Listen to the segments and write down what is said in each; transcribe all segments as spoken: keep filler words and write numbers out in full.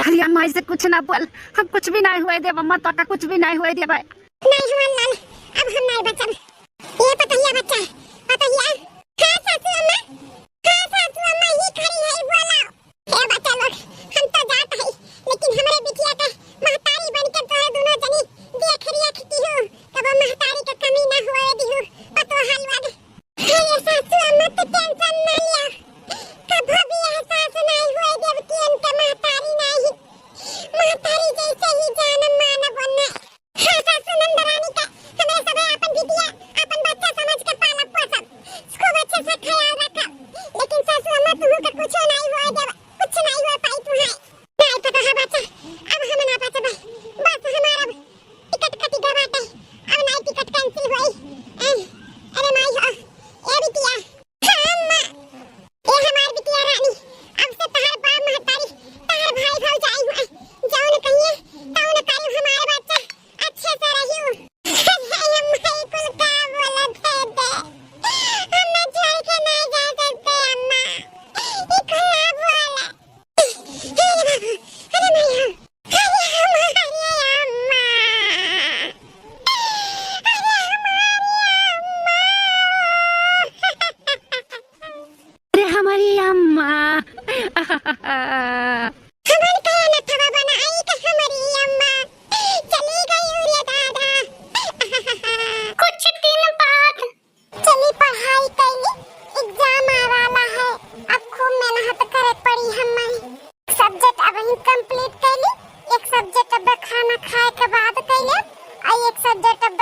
अरे अम्मा, ऐसे कुछ ना बोल, हम कुछ भी नहीं हुए देब अम्मा, तोका कुछ भी नहीं हुए देब। नहीं हमार लाल, अब हम नहीं बचब। ये पतहिया बच्चा, पतहिया। हाँ सासू अम्मा, हाँ सासू अम्मा, ये खड़ी है, बोला। ए बच्चा लोग, हम तो जात हई, लेकिन हमरे बिटिया के महतारी बन के तोरे दुनो जनी देख रेख किहू, कबो महतारी के कमी ना होए दिहू, पतोहा लोग। अरे सासू अम्मा, तू tension ना लिया, कबो भी एहसास नहीं होए देब कि इनके महतारी नहीं, महतारी जैसे ही जान मानब ओन्ने। हाँ, सासू नंदरानी का, हमरे सबे आपन बिटिया, आपन बच्चा समझ के पालब पोसब। खूब अच्छे से ख्याल रखब। लेकिन सासू अम्मा, तुहू के कुछो नाई होए देब, कुछ नाई होए पाई तुहाई। नाई पता है बच्चा, अब हम ना बचबे। बस हमार अब टिकट कटि गा बाटे, अब नाई टिकट cancel होई। ए, अरे माई हो, ए बिटिया, हाँ, अम्मा। ए हमार बिटिया रानी, अब से तहार बाप महतारी, तहार भाई भौजाई हुआ, जौन कहिए, तौन करू हमार बच्चा, अच्छे से रहियो। अरे अम्मा, ई कुल का बोलत है बे? हम ना छोड़ के ना जा सकते अम्मा। ई कुल ना बोल। अरे बाबू, अरे मैया, अरे हमारी अम्मा, अरे हमारी अम्मा। अरे हमारी अम्मा। हमारी कहे न थवा बनाई कि हमारी अम्मा चली गई रे दादा। कुछ दिन बाद चली पढ़ाई कैली, exam आए वाला है, अब खूब मेहनत करे पड़ी हमें। Subject अब ही complete कैली, एक subject अब खाना खाए के बाद कैले, और एक subject अब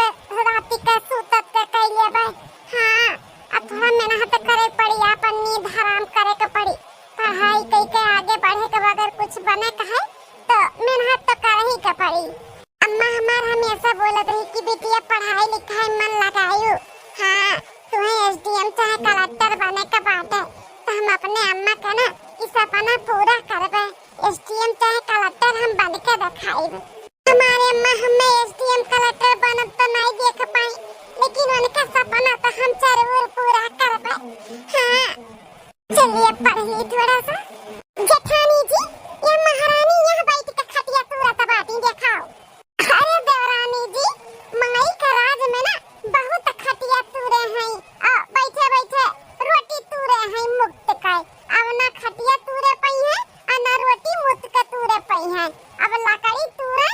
रात के सूतत के कैले बा। हाँ, अब थोड़ा मेहनत करे पड़ी, आपन नींद हराम करे के पड़ी। पढ़ाई कई के आगे बढ़े के बगैर कुछ बने के है, तो मेहनत तो करे ही के पड़ी। अम्मा हमार हमेशा बोलत रही कि बिटिया पढ़ाई लिखाई मन लगायू। हाँ, तुम्हें एसडीएम चाहे कलेक्टर बने के बाटे, तो हम अपने अम्मा के ना ई सपना पूरा करबे। एसडीएम चाहे कलेक्टर हम बन के देखाइब। हमारे अम्मा हमें एसडीएम कलेक्टर बनत तो नहीं देख पाई, लेकिन उनका सपना तो हम जरूर पूरा करबे। हाँ। चलिए पढ़ ली थोड़ा सा। जेठानी जी, ये महारानी यहाँ बैठ के खटिया तूरत बाटी, देखाओ। अरे देवरानी जी, माई के राज में ना बहुत खटिया तूरे हैं, आ बैठे बैठे रोटी तूरे हैं मुक्त के। अब ना खटिया तूरे पई है, आ ना रोटी मुक्त के तूरे पई है। अब लकड़ी तूरे,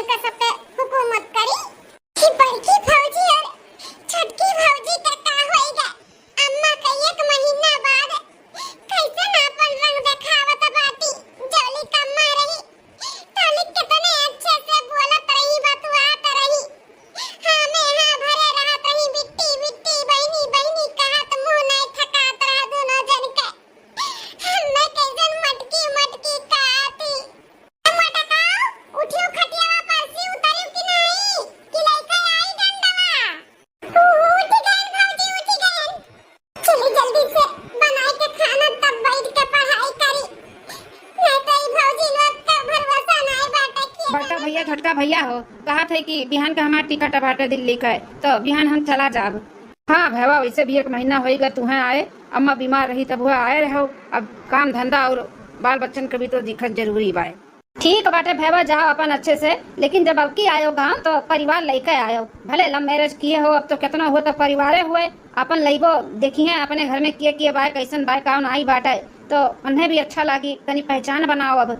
का सब पे हुकूमत करी। कि बड़की भौजी और छोटकी भौजी का का होइगा? अम्मा का एक महीना बाद कैसन आपन रंग देखावत बाटी? जौली कम्मा रही, तौली कितने अच्छे से बोलत रही, बतुआत रही। हाँ में हाँ भरे रहत रही, बिट्टी बिट्टी, बहिनी बहिनी कहत मुँह नहीं थकात रहा दोनों जन के। हम्मे कैसन मटकी मटकी कहती। मटकाओ, उठियो खटियावा पर से उतरियो कि नहीं? कि लइका आई डंडवा? उठ गए भौजी, उठ गए। चली जल्दी से बनाए के खाना, तब बैठ के पढ़ाई करी। नहीं तो ई भौजी लोग का भरोसा नहीं बाटे कि बड़का भैया, छोटका भैया हो, कहत है कि बिहान का हमार टिकट बाटे दिल्ली का, तो बिहान हम चला जाब। हाँ भैया, वैसे भी एक महीना होइगा तुहें आए, अम्मा बीमार रही तब हुआ आए रहो। अब काम धंधा और बाल बच्चन के भी तो दिखत जरूरी बाय। ठीक बाटे भैया, जाओ अपन अच्छे से, लेकिन जब अबकी आयो गाँव तो परिवार लइके आयो। भले लव मैरिज किए हो, अब तो कितना हो तो परिवारे हुए, अपन लइबो देखिए अपने घर में किए किए बाय, कैसन बाय, कौन आई बाटे, तो उन्हें भी अच्छा लागी, तनी पहचान बनाओ अब।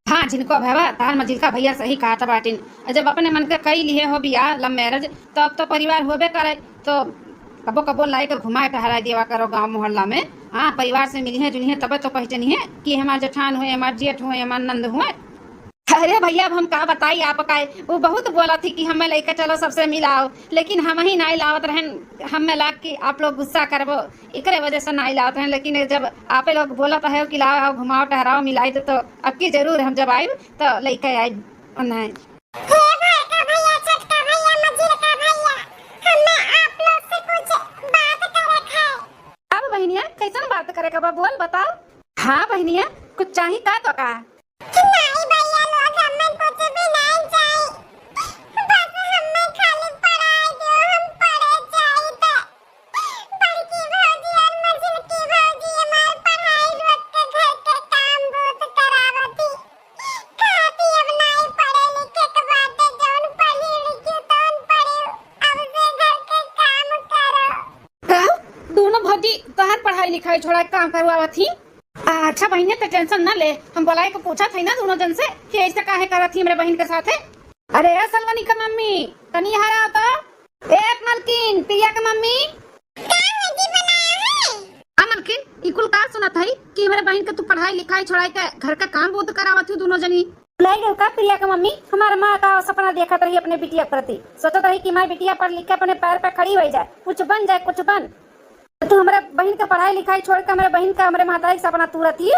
हाँ झिनको भैया, तार मझिलका भैया सही कहत बाटिन। जब अपने मन के कई लिहे हो बियाह, लव मैरिज, तो अब तो परिवार होबे करे। तो कबो कबो लाइके घुमाए टहराए देवा करो गाँव मोहल्ला में। हाँ, परिवार से मिलिहे जुलिहे तबे तो पहचानिहे कि हमार जेठान हुए, हमार जेठ हुए, हमार नंद हुए। अरे भैया, अब हम का बताई आपका, वो बहुत बोला थी कि हमें लइके चलो, सबसे मिलाओ, लेकिन हम ही नहीं लावत रहन। हमें लाग कि आप लोग गुस्सा करबो, एकरे वजह से नहीं लावत रहन। लेकिन जब आपे लोग बोलत है कि लाओ, आओ, घुमाओ, टहराओ, मिलाई दो, तो अब की जरूर हम जब आइब तो लइके आइब। नहीं। हे बड़का भैया, छोटका भैया, मझिलका भैया, हमें आप लोग से कुछ बात करे के है। अब बहिनिया, कैसन बात करे के बा, बोल, बताओ। हाँ बहिनिया, कुछ चाही का तो का? नहीं भैया लोग, हमें कुछ भी नहीं चाही, बस हमें खाली पढ़ाई दो, हम पढ़े चाही तो। बड़की भौजी और मझिलकी भौजी हमार पढ़ाई रोक के घर के काम बहुत करावती। कहती अब नहीं पढ़े लिखे के बाटे, जौन पढ़ी लिखी तौन पढ़ी, अब से घर के काम करो। का? दोनों भौजी तोहार पढ़ाई लिखाई छोड़ा के काम करवावत ही? अच्छा बहिने, ते टेंशन ना ले, हम बोलाए के पूछत हई ना दोनों जन से कि ऐसे काहे करत ही हमरे बहिन के साथे। अरे ए सलवनी के मम्मी, तनी यहाँ आओ तो। ए मलकिन, प्रिया के मम्मी। का है जी, बुलाया है? आ मलकिन, ई कुल का सुनत हई कि हमरे बहिन के तू पढ़ाई लिखाई छोड़ाई के घर का काम बहुत करावत हू दोनों जनी? बुलाई गयो का प्रिया के मम्मी? हमार माँ का सपना देखत रही अपने बिटिया के प्रति, सोचत रही कि हमार बिटिया पढ़ लिख के अपने पैर पे खड़ी हो जाए, कुछ बन जाए, कुछ बन। तो तू हमरे बहिन के पढ़ाई लिखाई छोड़ के हमरे बहिन का, हमरे महतारी के सपना तूरत ही।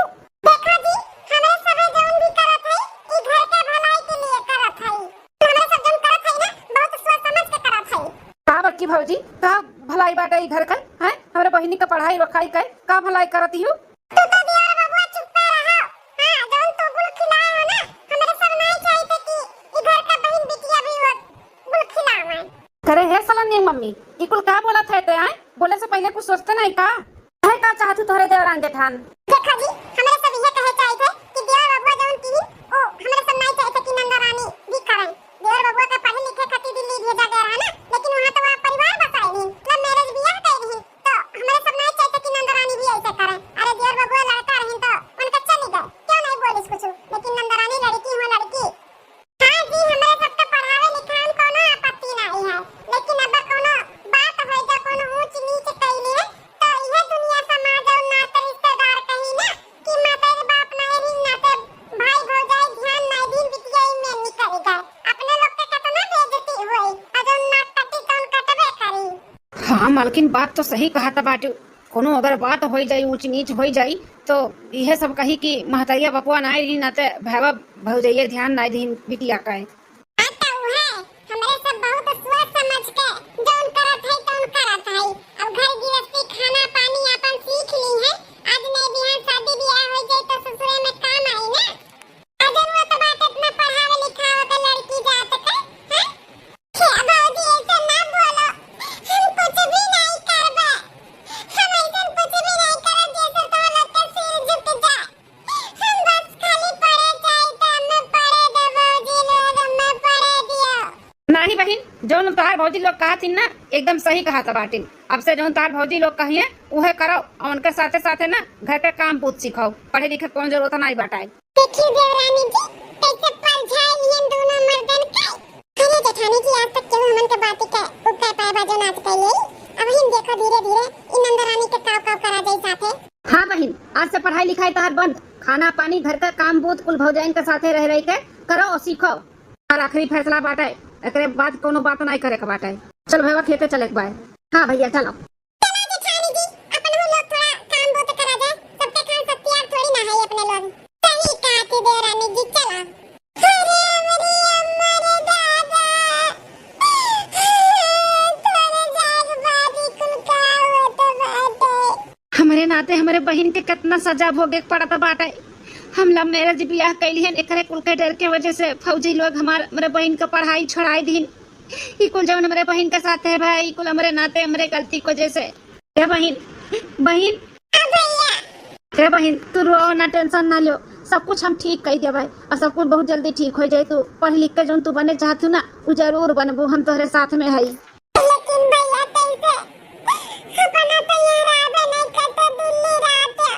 देखा जी, हमरे सभे जौन भी करत हई, ई घर के भलाई के लिए करत हई। हमरे सब जौन करत हई ना, बहुत सोच समझ के करत हई। का बड़की भौजी, का भलाई बाटे ई घर के? हैं? हमरे बहिनी के पढ़ाई लिखाई के का भलाई करत ही? तू तो देवर बबुआ चुप्पे रहो। हाँ, जौन तू गुल खिलाए हो ना, हमरे सब नहीं चाहिए कि ई घर का बहिन बिटिया भी वो गुल खिलावे। करे हे सलनियन मम्मी, ई कुल का बोलत है ते, आय? बोले से पहिले कुछ सोचते नहीं का? कहे का चाहत हू तोहरे देवरान जेठान? देखा जी, हमरे सब इहे कहे चाहित है कि देवर बबुआ जौन किहिन, ओ हमरे सब नहीं चाहित है कि नंदा रानी भी करें। देवर बबुआ के पढ़े लिखे खातिर दिल्ली भेजा गया रहा ना, लेकिन वहाँ तो वहाँ परिवार बसाए रही, love marriage बियाह कई रही, तो हमरे सब नहीं चाहित है कि नंदा रानी भी ऐसे करें। अरे देवर बबुआ लड़का रही तो उनका चली गए, क्यों नहीं बोलिस कुछ, लेकिन नंदा रानी लड़की हुआ लड़की। हाँ जी, हमरे सबके पढ़ावे लिखावे में कौनो आपत्ति नाहीं है, लेकिन अगर कौनो बात होइ जा, कौनो ऊंच नीच कइली है, तो इहे दुनिया समाज और नात रिश्तेदार कही ना कि माते के बाप नाहीं रही, नाते भाई भौजाई ध्यान नाहीं दीन, बिटिया में निकल गए। अपने लोग के कितना बेइज्जती हुई, और जो नाक कटी तौन कटबे करी। हाँ मालकिन, बात तो सही कहत बाटू। कोनो अगर बात होइ जाई, ऊंच नीच होइ जाई, तो इहे सब कही कि महतरिया बपुआ नाहीं रही, नाते भैया भौजैया ध्यान नाहीं दीन बिटिया का। हाँ, तो उहे, हमरे सब बहुत सोच समझ के जौन करत हई, तौन करत हई। अब घर गृहस्थी, खाना पानी आपन सीख ली है। आज नहीं बिहान शादी बियाह होइ जाई, तो ससुरे में काम आई ना। अजन वो तो बात इतना पढ़ावे लिखावे के लड़की जात के, हैं? हे भौजी, ऐसे ना बोलो। हम कुछ भी नहीं करबे। हम ऐसन कुछ भी नहीं करब, जैसे तोहर लोग के सिर झुक जाए। हम बस खाली पढ़े जाई, तो हमें पढ़े दे भौजी लोग, हमें पढ़े दियो। नाही बहिन, जौन तोहार भौजी लोग कहत हिन ना, एकदम सही कहत बाटिन। अब से जौन तोहार भौजी लोग कहिए, उहे करो, और उनके साथे साथे ना घर के काम बूत सिखाओ। पढ़े लिखे के कौन जरूरत नाहीं बाटे। देखियो देवरानी जी, कैसे परझाई लिहन दोनों मर्दन के। आती के उपाय पाए बाजो नाच कैले। अब हम देखो धीरे धीरे इन नंद रानी के काव काव करा जाई साथे। हाँ बहिन, आज से पढ़ाई लिखाई तहार बंद। खाना पानी, घर का काम बूत कुल भौजाइन के साथे रह रही के करो और सीखो। और आखिरी फैसला बाटे, एकरे बाद कोनो बात नाई करे के बाटे। चल भैया, खेते चले के बाय। हाँ भैया, चलो। चला जेठानी जी, अपन हम लोग थोड़ा काम बूत करा जाए। सबके खान सब तैयार थोड़ी ना है अपने लोग। सही कहती देवरानी जी, चला। अरे हमरे अम्मा रे दादा, तोरे जाए के बाद ही कुल का होत बाटे। हमरे नाते हमरे बहिन के कितना सजा भोगे के पड़त बाटे। हम लव मैरिज बियाह कैली हन, एकरे कुल के डर के वजह से फौजी लोग हमार, हमरे बहिन के पढ़ाई छोड़ाई दीन। ई कुल जौन हमरे बहिन के साथ है भाई, ई कुल हमरे नाते हमरे गलती के वजह से। ए बहिन, बहिन। हाँ भैया। ए बहिन, तू रो ना, टेंशन ना लियो, सब कुछ हम ठीक कर देबै और सब कुछ बहुत जल्दी ठीक हो जाए। तू पढ़ लिख के जौन तू बने चाहत हूँ ना, उ जरूर बनबू, हम तोहरे साथ में हई। लेकिन भैया, कैसे अपना तो यहाँ रहबे नहीं करते, दिल्ली रहते।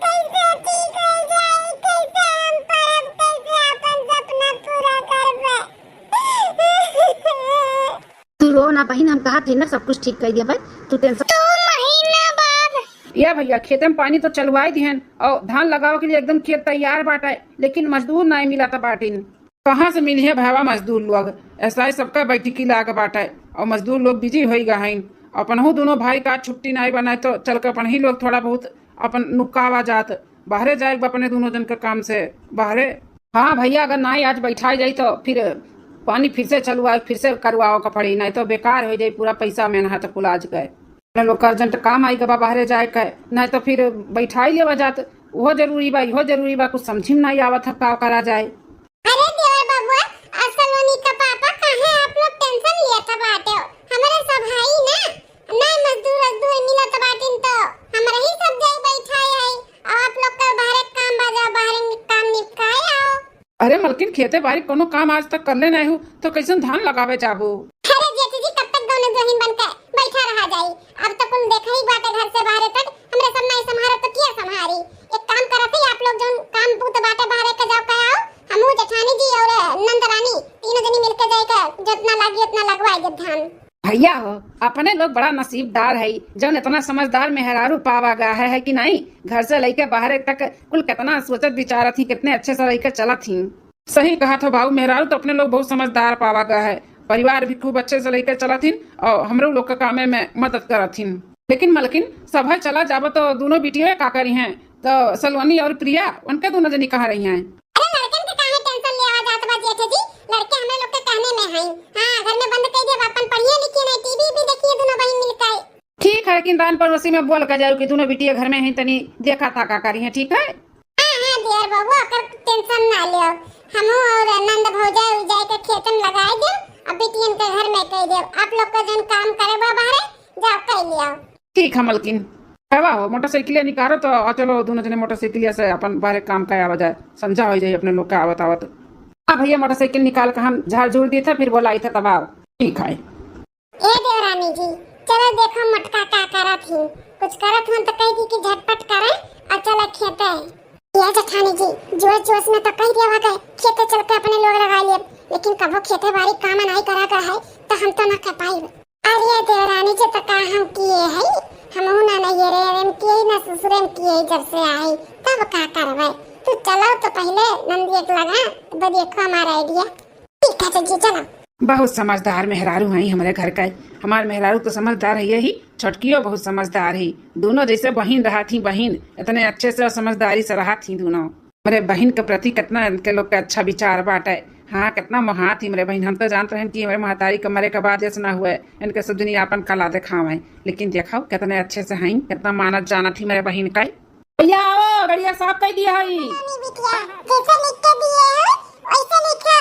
कैसे ठीक हो जाए, कैसे हम पढ़ब, कैसे अपन सपना पूरा करबे? तू रो ना बहिन, हम कहा थे ना सब कुछ ठीक कर देबै, तू टेंशन। दो महीना बाद। या भैया, खेते में पानी तो चलवाई दिहन और धान लगावे के लिए एकदम खेत तैयार बाटे, लेकिन मजदूर नाई मिला था बाटिन। कहाँ से मिली है भावा मजदूर लोग? ऐसा ही सबका बैठकी लाग बाटे और मजदूर लोग बिजी होई गए हैं। अपनहू दोनों भाई का छुट्टी नाई बनाए तो चल के अपन ही लोग थोड़ा बहुत अपन नुकावा जात, बाहरे जाए अपने दोनों जन के काम से बाहरे। हाँ भैया, अगर नाई आज बैठाई जाई तो फिर पानी फिर से चलवाए, फिर से करवाओ के पड़ी, नहीं तो बेकार हो जाई पूरा पैसा मेहनत कुल आज के। अपने लोग का अर्जेंट काम आई गबा बाहरे जाए के, नहीं तो फिर बैठाई लेवा जात। वो जरूरी बा, इहो जरूरी बा, कुछ समझी में नहीं आवत है का करा जाए। अरे देवर बबुआ, और सलोनी का पापा काहे आप लोग टेंशन लेत बाटे? हमरे सब हई ना, ना मजदूर वजदूर मिलत बाटिन तो हमरे ही सब जाई बैठाई आई। और आप लोग का बाहरे काम बाजा, बाहरे काम निपटाए आओ। अरे मलकिन, खेते बारी कोनो काम आज तक करले नहीं हूँ तो कैसन धान लगावे जाबू? अरे जेठ जी, कब तक दोनों दुहिन बन के बैठा रहा जाई? अब तो कुल देखा ही बाटे घर से बाहरे तक, हमरे सब नहीं संभारो तो किया संभारी? एक काम करत ही, आप लोग जौन काम बूत बाटे बाहरे के जाओ के आओ, हमहू जेठानी जी और नंद रानी तीनों जनी मिलके जाए के जितना लागी उतना लगवाए दे धान। भैया हो, अपने लोग बड़ा नसीबदार है, जौन इतना समझदार मेहरारू पावा गया है, है कि नहीं? घर से लेके बाहरे तक कुल कितना सोचत विचारत ही, कितने अच्छे से लेके चलत ही। सही कहा था बाबू, मेहरारू तो अपने लोग बहुत समझदार पावा गया है, परिवार भी खूब अच्छे से लेके चलत हिन और हमरो लोग के कामे में मदद करत हिन। लेकिन मलकिन, सब है चला जाबो तो दोनों बिटिया का करी हैं, तो सलोनी और प्रिया उनके दोनों जनी कहाँ रही हैं? अरे लड़कन के काहे टेंशन लेवा जात बा जेठ जी, लड़के हमरे लोग के कहने में हैं। हाँ, घर में बंद कर दिया, अपन पढ़िए लिखिए नहीं, टीवी भी देखिए दोनों बहन मिलकर। ठीक है, लेकिन दान पड़ोसी में बोल के जाओ कि दोनों बिटिया घर में हैं, तनी देखा था का करी हैं, ठीक है? हाँ, हाँ, देवर बबुआ, ओकर टेंशन ना लियो। हमहू और नंद भौजाई उजाई के खेतन लगाए देब, अब बिटियन के घर में कह देब। आप लोग का जन काम करे बा बाहरे, जाओ कह लियो। ठीक है मलकिन। हवा हो, मोटरसाइकिल निकालो तो, आ, चलो, दोनों जने मोटरसाइकिल से अपन बाहरे काम का आवा जाए, संझा हो जाए अपने लोग का आवत आवत। हाँ भैया, मोटरसाइकिल निकाल के हम झाड़ झूड़ दी था, फिर बोलाई था तब आओ। ठीक है। ए देवरानी जी, चलो देखो मोटका का करत ही, कुछ करत हन तो कह दी कि झटपट करे और चलो खेते। या जेठानी जी, जोश जोश में तो कह दिया गए खेते चल के अपने लोग लगा लिए, लेकिन कबो खेते बारी काम नहीं करा का है तो हम तो ना कर पाई। अरे देवरानी जी, तो का हम किए है, हम ना नहीं रे, हम किए ना ससुरे में किए जब से आई, तब का करवे। तू चलो तो पहले नंदी एक लगा, तो देखो हमारा आइडिया। ठीक है चाची, चलो। बहुत समझदार मेहरारू हैं हमरे घर का। हमार मेहरारू तो समझदार है ही, छोटकियो बहुत समझदार है। दोनों जैसे बहिन रहा थी बहिन, इतने अच्छे से और समझदारी से रहा थी दोनों। हमरे बहिन के प्रति कितना इनके लोग के अच्छा विचार बाटे। हाँ, कितना मोहात ही हमरे बहिन। हम तो जानत रहन कि हमरे महतारी के मरे के बाद ऐसा ना हुए, इनके सब जनी आपन कला दिखावे, लेकिन देखो कितने अच्छे से हैं, कितना मानत जानत ही हमरे बहिन का। भैया आओ, गड़िया साफ कर दिया है। नानी बिटिया, जैसे लिख के दिए हो, वैसे लिखो।